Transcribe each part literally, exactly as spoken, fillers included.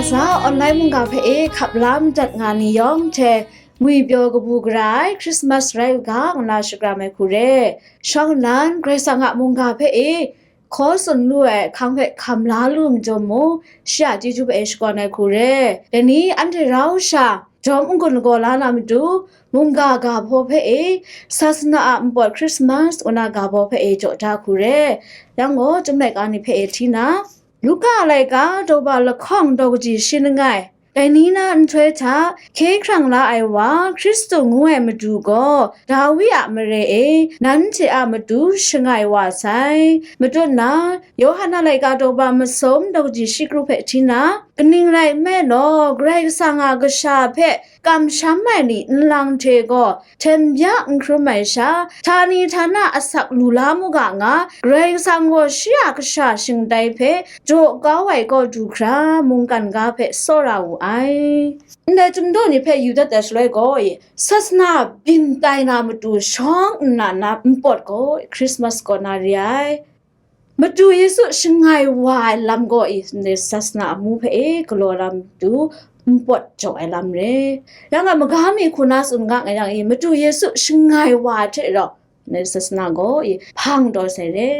Sa online mungga hpe e hkap la madat nga ni yawng hte ngwipyaw kabu gara ai Christmas rai u ga, ngu na shakram ai hku re. Shawng nnan, Karai Kasang a mungga hpe e hkaw tsun lu ai hkang hpe hkam la lu majaw mung, shi a chyeju hpe e shakawn ai hku re. Dai ni anhte rau sha, jawm n-gun lagaw la na matu, mungga ga hpaw hpe e, sasana a npawt Christmas ngu na ga hpaw hpe e jaw da hku re. Yang gaw, Chyum laika ni hpe e hti na, Luka laika daw ba lahkawng daw kaji shi langai, dai ni na nhtoi hta hkye hkrang la ai wa, Hkristu ngu ai Madu gaw, Dawi a mare e, nanhte a matu shangai wa sai. Matut na, Yawhan a laika daw ba masum daw kaji shi kru hpe hti na, kaning rai nme law, Karai Kasang a Kasha hpe kamsham ai ni nlang hte gaw hten bya n hkrum ai sha, htani htana asak lu la mu ga nga, Karai Kasang gaw shi a Kasha shingtai hpe jaw kau ai kaw du hkra, mungkan ga hpe tsawra wu ai. Ndai Chyum daw ni hpe yu dat ai shaloi gaw, sasana byin tai na matu shawng nnan na npawt gaw Christmas kaw na re ai. Madu Yesu shangai wa ai lam gaw, i, ndai sasana amu hpe e galaw lam du npawt jaw ai lam re. Yang a maga mi hku na tsun nga nga yang, i, Madu Yesu shangai wa hte rau, ndai sasana gaw, i, hpang taw sai re.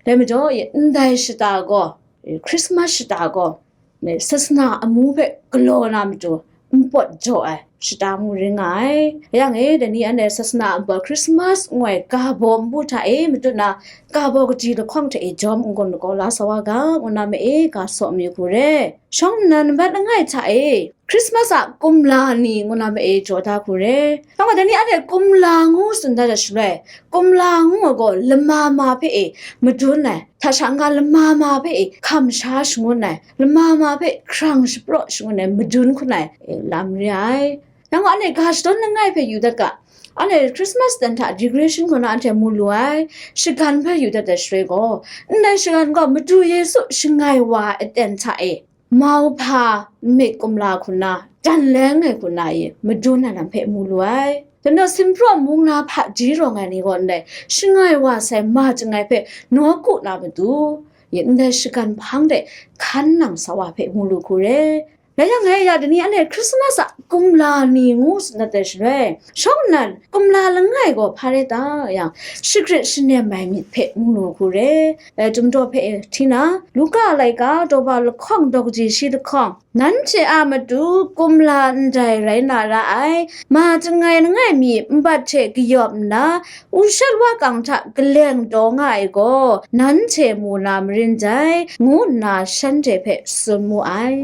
Dai majaw, i, ndai shata gaw, i, Christmas shata gaw, ndai sasana amu hpe galaw na matu npawt jaw ai shata mu ring nga ai. Yang e, dai ni anhte sasana a npawt Christmas ngu ai ga baw npu hta e matut na, ga baw kaji lahkawng hte e jawm n-gun lagaw la sa wa ga, ngu na ma e ga saw mayu hku re. Shawng nnan nbat langai hta e, Christmas a kumla ni ngu na ma e jaw da hku re. Yang gaw, dai ni anhte kumla ngu tsun dat ai shaloi, kumla ngu ai gaw lama ma hpe e madun ai, hta sha n-ga lama ma hpe e hkam sha shangun ai, lama ma hpe hkrang shapraw shangun ai, madun hkun ai, e, lam re ai. Yang gaw, anhte ga shadawn langai hpe yu dat ga, anhte Christmas dan hta decoration hku na anhte mu lu ai, shagan hpe yu dat ai shaloi gaw, ndai shagan gaw Madu Yesu shangai wa ai aten hta e, mauhpa nmit kumla hku na, dan leng ai hku na e madun ai lam hpe mu lu ai. Dai majaw, Simpraw mung na hpaji rawng ai ni gaw ndai shangai wa sai ma chyangai hpe nawku na matu, ndai shagan hpang de hkan nang sa wa hpe mu lu hku re. Rai yang e, ya dai ni anhte Christmas a kumla ni ngu tsun dat ai shaloi, shawng nnan kumla langai gaw hpa rai ta yang, shagrit shanem ai myit hpe mu lu hku re. E, Chyum daw hpe e hti na, Luka laika daw ba lahkawng daw kaji shi lahkawng, nanhte a matu kumla ndai rai na ra ai, ma chyangai langai mi nbat hte kayawp nna, u shat wa kang hta kaleng daw nga ai gaw, nanhte mu na marin dai, ngu nna shanhte hpe tsun mu ai.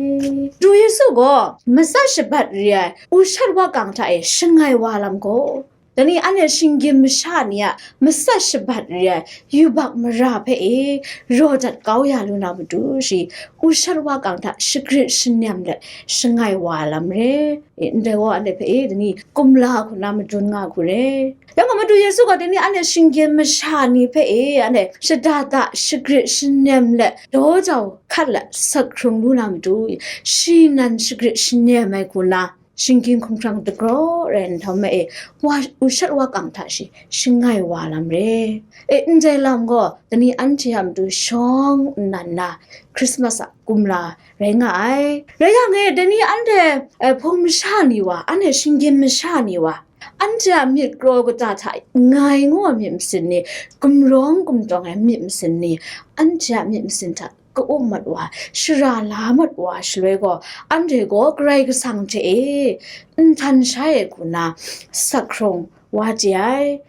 Madu Yesu gaw matsat shabat re ai u shat wa kang hta e shangai wa lam gaw, dai ni anhte shinggyim masha ni a matsat shabat re ai yubak mara hpe e raw dat kau ya lu na matu shi, u shat wa kang hta shagrit shanem let shangai wa lam re. E, ndai gaw anhte hpe e, dai ni kumla hku na madun nga hku re. Yang gaw, Madu Yesu gaw dai ni anhte shinggyim masha ni hpe e, anhte shada da shagrit shanem let, daw jau hkat let sak hkrung lu na matu, shi nan shagrit shanem ai hku na, shinggyim hkumhkrang dagraw rai nhtawm ma e, wa, u shat wa kang hta shi shangai wa lam re. E, ndai lam gaw, dai ni anhte a matu shawng nnan na, Christmas a kumla rai nga ai. Rai yang e, dai ni anhte, eh, hpung masha ni wa, anhte shinggyim masha ni wa, anhte a myit kraw kata hta ngai ngu ai myit masin ni, gumrawng gumtawng ai myit masin ni, anhte a myit masin hta ka-um mat wa, shara la mat wa shaloi gaw, anhte gaw Karai Kasang hte e nhtan shai ai hku na sak hkrung wa chye ai.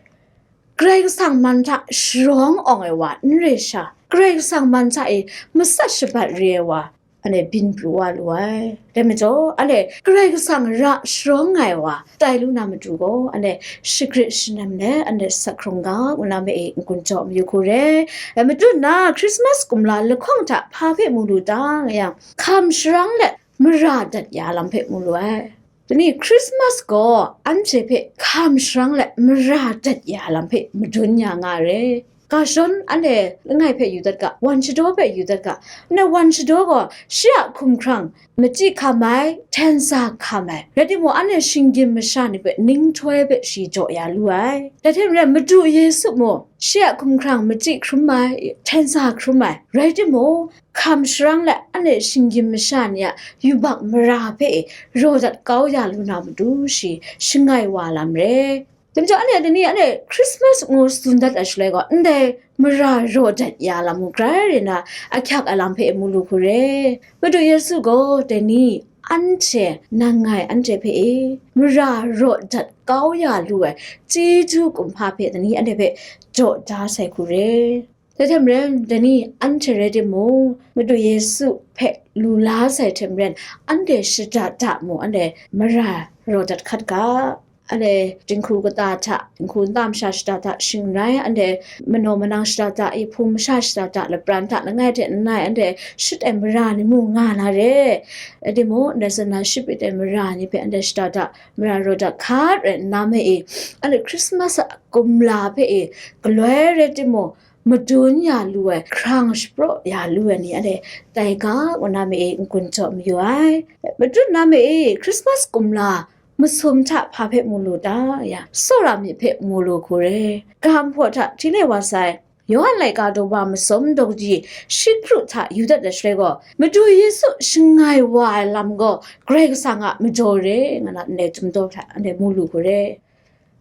Karai Kasang man hta sharawng awng ai wa n re sha, Karai Kasang man hta e matsat shabat re ai wa, anhte byin pru wa lu ai. Dai majaw, anhte Karai Kasang ra sharawng nga ai wa tai lu na matu gaw, anhte shagrit shanem let, anhte sak hkrung ga, ngu na ma e n-gun jaw mayu hku re. Dai matut na, Christmas kumla lahkawng hta hpa hpe mu lu ta nga yang, hkam sharang let mara dat ya lam hpe mu lu ai. Dai ni Christmas gaw anhte hpe hkam sharang let mara dat ya lam hpe madun ya nga re. Ga shawn anhte langai hpe yu dat ga, wan shadaw hpe yu dat ga. Anhte wan shadaw gaw shi a hkumhkrang machyi hkam ai, hten sa hkam ai. Rai timung, anhte shinggyim masha ni hpe ninghtoi hpe shi jaw ya lu ai. Dai hte maren, Madu Yesu mung shi a hkumhkrang machyi hkrum ai, hten sa hkrum ai. Rai timung, hkam sharang let anhte shinggyim masha ni a yubak mara hpe raw dat kau ya lu na matu shi shangai wa lam re. Dai majaw, anhte dai ni, anhte Christmas ngu tsun dat ai shaloi gaw, ndai mara raw dat ya lam mung grai re na ahkyak alam hpe mu lu hku re. Madu Yesu gaw dai ni, anhte, nangai anhte hpe e, mara raw dat kau ya lu ai chyeju kumhpa hpe dai ni, anhte hpe jaw da sai hku re. Dai hte maren, dai ni anhte rai timung, Madu Yesu hpe lu la sai hte maren, anhte shada da mung, anhte mara raw dat hkat ga. Anhte dinghku kata hta, dinghku nta masha shada da shing n rai, anhte manaw manang shada da, i hpung masha shada da, lapran hta langai hte langai, anhte shut ai mara ni mung nga na re. Rai timung, ndai zawn na shut ai mara ni hpe anhte shada da, mara raw dat hkat rai nna me e, anhte Christmas a kumla hpe e, galoi rai timung, madun ya lu ai, hkrang shapraw ya lu ai ni anhte tai ga, ngu na me e, n-gun jaw mayu ai. Madun na me e, Christmas kumla masum hta hpa hpe mu lu ta? Ya, tsawra myit hpe mu lu hku re. Ga nhpaw hta hti le wa sai. Yawhan laika daw ba masum daw kaji shi kru hta yu dat ai shaloi gaw, Madu Yesu shangai wa ai lam gaw Karai Kasang a majaw re, nga na ndai chyum daw hta anhte mu lu hku re.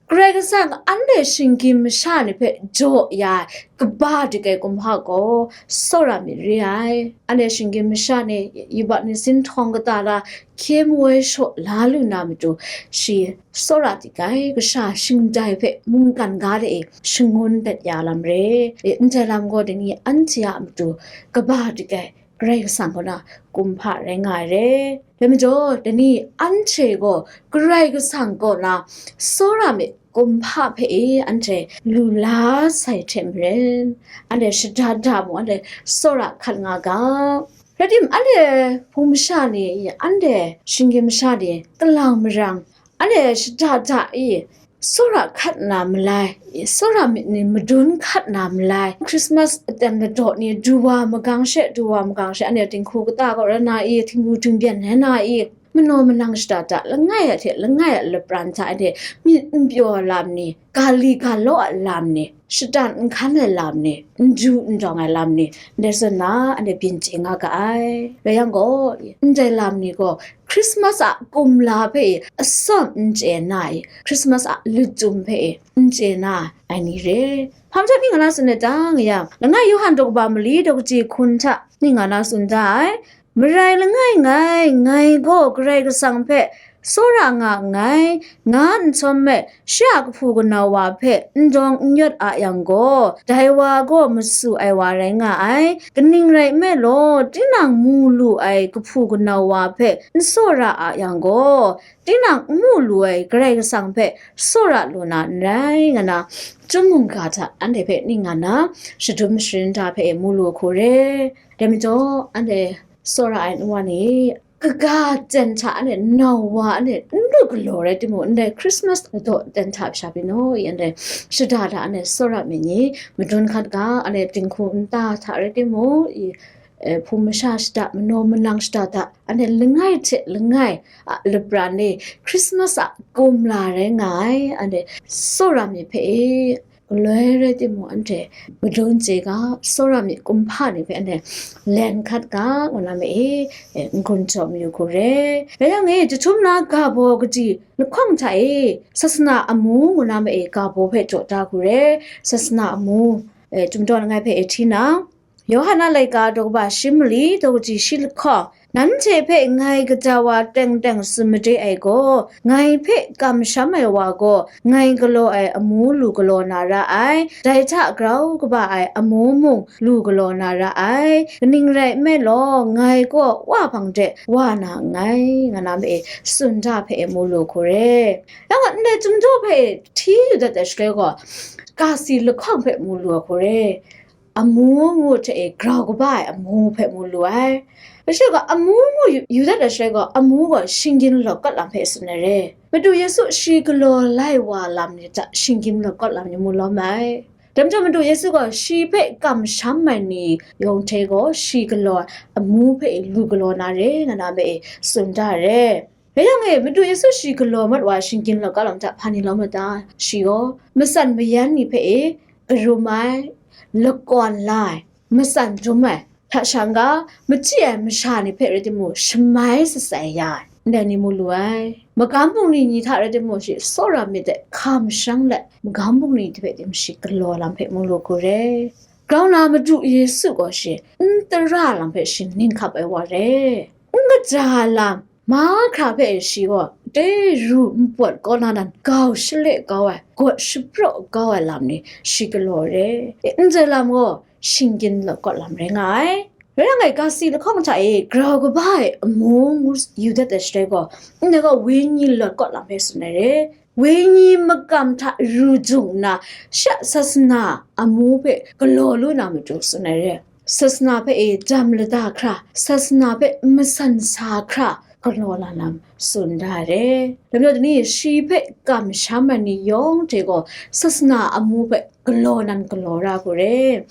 Karai Kasang anhte shinggyim masha ni hpe jaw ya ai kaba dik ai kumhpa gaw tsawra myit re ai. Anhte shinggyim masha ni yubak ni sin htawng kata la hkye mawai shaw la lu na matu, shi tsawra dik ai kasha shingdai hpe mungkan ga de e shangun dat ya lam re. E, ndai lam gaw dai ni anhte a matu kaba dik ai Karai Kasang kaw na kumhpa rai nga ai re. Dai majaw, dai ni anhte gaw Karai Kasang kaw na tsawra myit kumhpa hpe e anhte lu la sai hte maren, anhte shada da mung, anhte tsawra hkat nga ga. Rai timung, anhte hpung masha ni, anhte shinggyim masha ni, kalang marang, anhte shada da i, tsawra hkat na malai, tsawra myit ni madun hkat na malai, Christmas aten ladaw ni du wa magang she, du wa magang she, anhte dinghku kata kaw rai na i, htingbu htingbyen rai na i, manaw manang shada da, langai a hte langai a lapran hta anhte myit n pyaw ai lam ni, ga li ga law a lam ni, shatan n hkan ai lam ni, n du n dawng ai lam ni, ndai zawn na anhte byin chye nga ga ai. Rai yang gaw, ndai lam ni gaw Christmas a kumla hpe e atsawm n chye na i, Christmas a lachyum hpe e n chye na ai ni re. Hpa majaw ning nga na tsun ai ta nga yang, langai Yawhan daw kaba mali daw kaji hkun hta ning nga na tsun da ai. Marai langai ngai, ngai gaw Karai Kasang hpe tsawra nga nngai, nga nhtawm me, shi a kahpu kanau wa hpe n dawng n yawt a yang gaw, dai wa gaw masu ai wa rai nga ai. Kaning rai nme law, tinang mu lu ai kahpu kanau wa hpe n tsawra a yang gaw, tinang n mu lu ai Karai Kasang hpe tsawra lu na n rai, nga na, chyum mungga hta anhte hpe ning nga na, shadum sharin da hpe mu lu hku re. Dai majaw, anhte tsawra ai nu wa ni, kaga jan hta anhte nau wa anhte n lu galaw rai timung, ndai Christmas ladaw jan hta sha pyi naw i, anhte shada da anhte tsawra myit ni madun hkat ga, anhte dinghku nta hta rai timung i, eh, hpung masha shada, manaw manang shada da, anhte langai hte langai a lapran e Christmas a kumla rai nga ai, anhte tsawra myit hpe e, galoi rai timung, anhte madun chye ga, tsawra myit kumhpa ni hpe anhte len hkat ga, ngu na me e, e, n-gun jaw mayu hku re. Rai yang e, jahtum na ga baw kaji lahkawng hta e, sasana amu ngu na me e, ga baw hpe jaw da hku re. Sasana amu, e, Chyum daw langai hpe e hti na, Yawhan a laika daw kaba shi mali daw kaji shi lahkawng, nanhte hpe ngai kaja wa teng teng tsun made ai gaw, ngai hpe kamsham ai wa gaw, ngai galaw ai amu lu galaw na ra ai, dai hta grau kaba ai amu mung lu galaw na ra ai, kaning rai nme law, ngai gaw Wa hpang de wa na nngai, nga na ma e, tsun da hpe e mu lu hku re. Yang gaw, ndai Chyum daw hpe e hti yu dat ai shaloi gaw, kasi lahkawng hpe mu lu ai hku re. Amu ngu hte e grau kaba ai amu hpe mu lu ai. Kashi gaw amu ngu yu, yu dat ai shaloi gaw, amu gaw shinggyim lawt kawt lam hpe tsun ai re. Madu Yesu shi galaw lai wa lam ni hta shinggyim lawt kawt lam ni mu lawm ai. Dai majaw Madu Yesu gaw shi hpe kamsham ai ni yawng hte gaw shi galaw ai amu hpe lu galaw na re, nga na hpe tsun da re. Rai yang e, Madu Yesu shi galaw mat wa shinggyim laika lam hta hpa ni lawm mat ta? Shi gaw matsan mayan ni hpe e, karum ai, lakawn la ai, matsan dum ai, hta shang ga, machyi ai masha ni hpe rai timung, shamai shatsai ya ai, ndai ni mu lu ai. Magam bungli ni hta rai timung, shi tsawra myit de hkam sharang let, magam bungli ni hpe tim shi galaw lam hpe mu lu hku re. Grau na Madu Yesu gaw shi n tara lam hpe shi ning hkap ai wa re. N kaja lam, mahkra hpe shi gaw dai ru npawt kaw na nan gau shale kau ai, gawt shapraw kau ai lam ni shi galaw re. Ndai lam gaw shinggyim laika lam rai nga ai. Rai yang e, ga si lahkawng hta e grau kaba ai amu ngu yu dat ai shaloi gaw, ndai gaw wenyi lawt kaw lam hpe tsun ai re. Wenyi makam hta ru jung nna, sha sasana amu hpe galaw lu na matu tsun ai re. Sasana hpe e dam lada hkra, sasana hpe matsan sa hkra galaw na lam tsun da ai re. Dai majaw dai ni shi hpe kamsham ai ni yawng hte gaw sasana amu hpe galaw nan galaw ra hku re.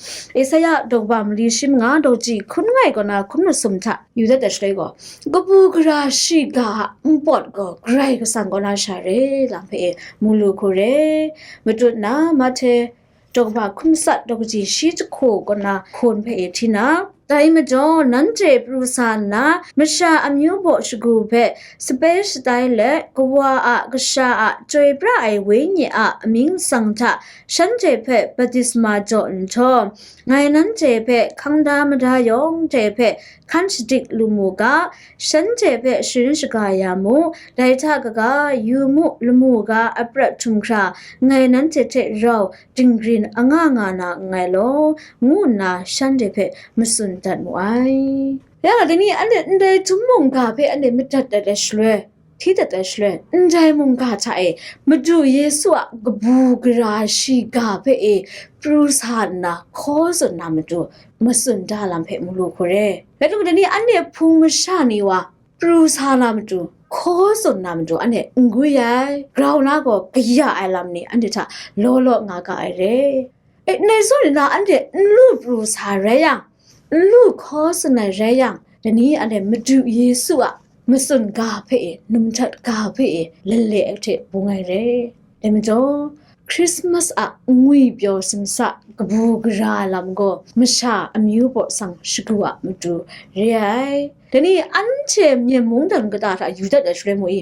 Isaya daw kaba mali shi manga daw kaji hkun langai kaw na hkun masum hta yu dat ai shaloi gaw, kabu gara shiga a npawt gaw Karai Kasang kaw na sha re lam hpe e mu lu hku re. Matut na Mahte daw kaba hkun matsat daw kaji shi jahku kaw na hkun hpe e hti na, dai majaw nanhte pru sa nna, masha amyu baw shagu hpe sape shatai let, Kawa a Kasha a Chyoi pra ai Wenyi a amying tsang hta shanhte hpe baptisma jaw nhtawm, ngai nanhte hpe hkang da mada yawng hte hpe hkan shadik lu mu ga, shanhte hpe sharin shaga ya mu, dai hta kaga, yu mu, lamu ga aprat htum hkra, ngai nanhte hte rau dinggrin anga nga na nngai law, ngu nna shanhte hpe matsun dat mu ai. Ya, dai ni anhte ndai htum mungga hpe anhte madat dat ai shaloi, hti dat ai shaloi, ndai mungga hta e Madu Yesu a kabu gara shiga hpe e pru sa nna hkaw tsun na matu matsun da lam hpe mu lu hku re. Rai timung, dai ni anhte hpung masha ni wa pru sa na matu, hkaw tsun na matu anhte n gwi ai, grau na gaw kaya ai lam ni anhte hta law law nga ga ai re. E, ndai zawn ni na anhte n lu pru sa rai yang, n lu hkaw tsun ai rai yang, dai ni anhte Madu Yesu a matsun ga hpe e, num htat ga hpe e, lale ai hte bung ai re. Dai majaw, Christmas a ngwipyaw simsa kabu gara ai lam gaw masha amyu baw sang shagu a matu re ai. Dai ni anhte Myen mungdan kata hta yu dat ai shaloi mu i,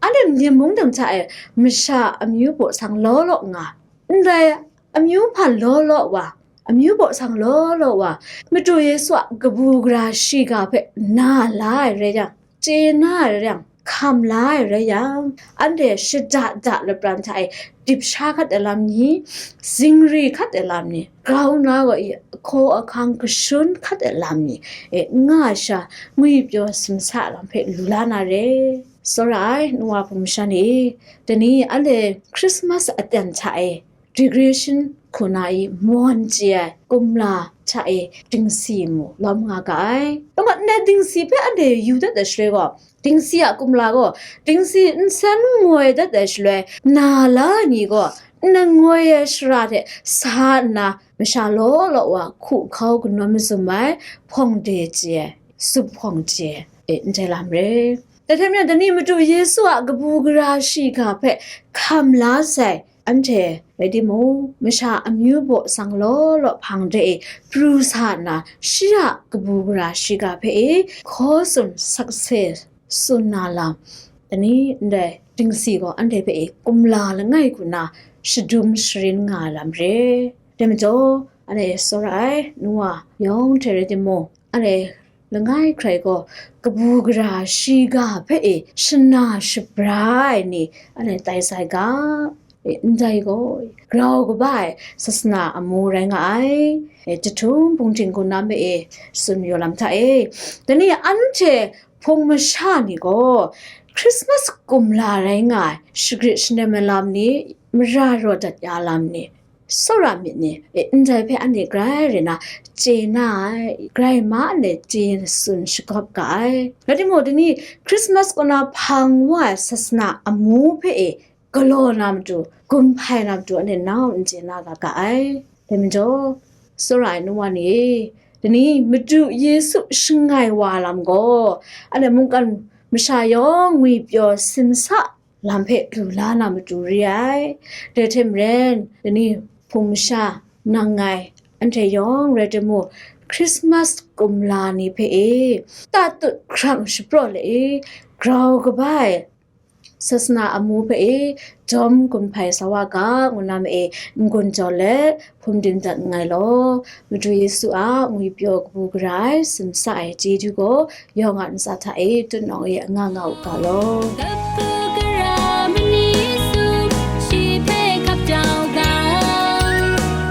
anhte Myen mungdan hta e masha amyu baw sang law law nga, ndai amyu hpan law law wa, amyu baw sang law law wa, Madu Yesu a kabu gara shiga hpe na la ai rai yang, chye na ai rai yang, hkam la ai rai yang, anhte shada da lapran hta e dip sha hkat ai lam ni, zingri hkat ai lam ni, grau na gaw i ahkaw ahkang kashun hkat ai lam ni e, nga sha ngwipyaw simsa lam hpe lu la na re. Tsawra ai, nu wa hpung masha ni, dai ni anhte Christmas aten hta e, Declaration hku na i mawn chye ai kumla hta e dingsi mu lawm nga ga ai. Nang ma ndai dingsi hpe anhte yu dat ai shaloi gaw, dingsi a kumla gaw, dingsi nsen ngoi dat ai shaloi, na la ai ni gaw, nna ngoi ai shara hte sa nna, masha law law wa hku hkau kanawn mazum ai, hpawng de chye ai, zuphpawng chye ai, e, ndai lam re. Dai hte maren, dai ni Madu Yesu a kabu gara shiga hpe hkam la sai, anhte rai timung, masha amyu baw sang law law hpang de e pru sa nna, shi a kabu gara shiga hpe e hkaw tsun sakse tsun na lam, dai ni ndai dingsi gaw anhte hpe e kumla langai hku na shadum sharin nga ai lam re. Dai majaw, anhte tsawra ai, nu wa yawng hte rai timung, anhte langai hkrai gaw kabu gara shiga hpe e shana shabra ai ni anhte tai sai ga. E, ndai gaw grau kaba ai sasana amu rai nga ai. E, jahtum bungting hku na hpe e tsun yaw lam hta e, dai ni anhte hpung masha ni gaw Christmas kumla rai nga ai shagrit shanem ai lam ni, mara raw dat ya lam ni, tsawra myit ni, e, ndai hpe anhte grai rai na chye na ai, grai ma anhte chye tsun shagawp ga ai. Rai timung, dai ni Christmas kaw na hpang wa ai sasana amu hpe e galaw na matu, gumhpai na matu anhte nau n chye na ga ga ai. Dai majaw, tsawra ai nu wa ni e, dai ni Madu Yesu shangai wa lam gaw, anhte mungkan masha yawng ngwipyaw simsa lam hpe lu la na matu re ai. Dai hte maren, dai ni hpung masha nang ngai anhte yawng rai timung, Christmas kumla ni hpe e, tatut hkrang shapraw le e, grau kaba ai sasana amu hpe e, jawm gun hpai sa wa ga, ngu na ma e, n-gun jaw let, hpum din dat nngai law. Madu Yesu a ngwipyaw kabu gara ai, simsa ai chyeju gaw, yawng a ntsa hta e tutnawng e anga nga u ga law. Kabu gara mani su shi hpe hkap jau ga,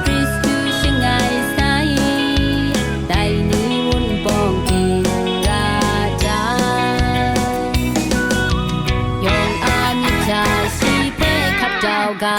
Hkristu shangai sai, dai ni wunpawng ting ra jang, yawng a myit hta shi hpe hkap jau ga.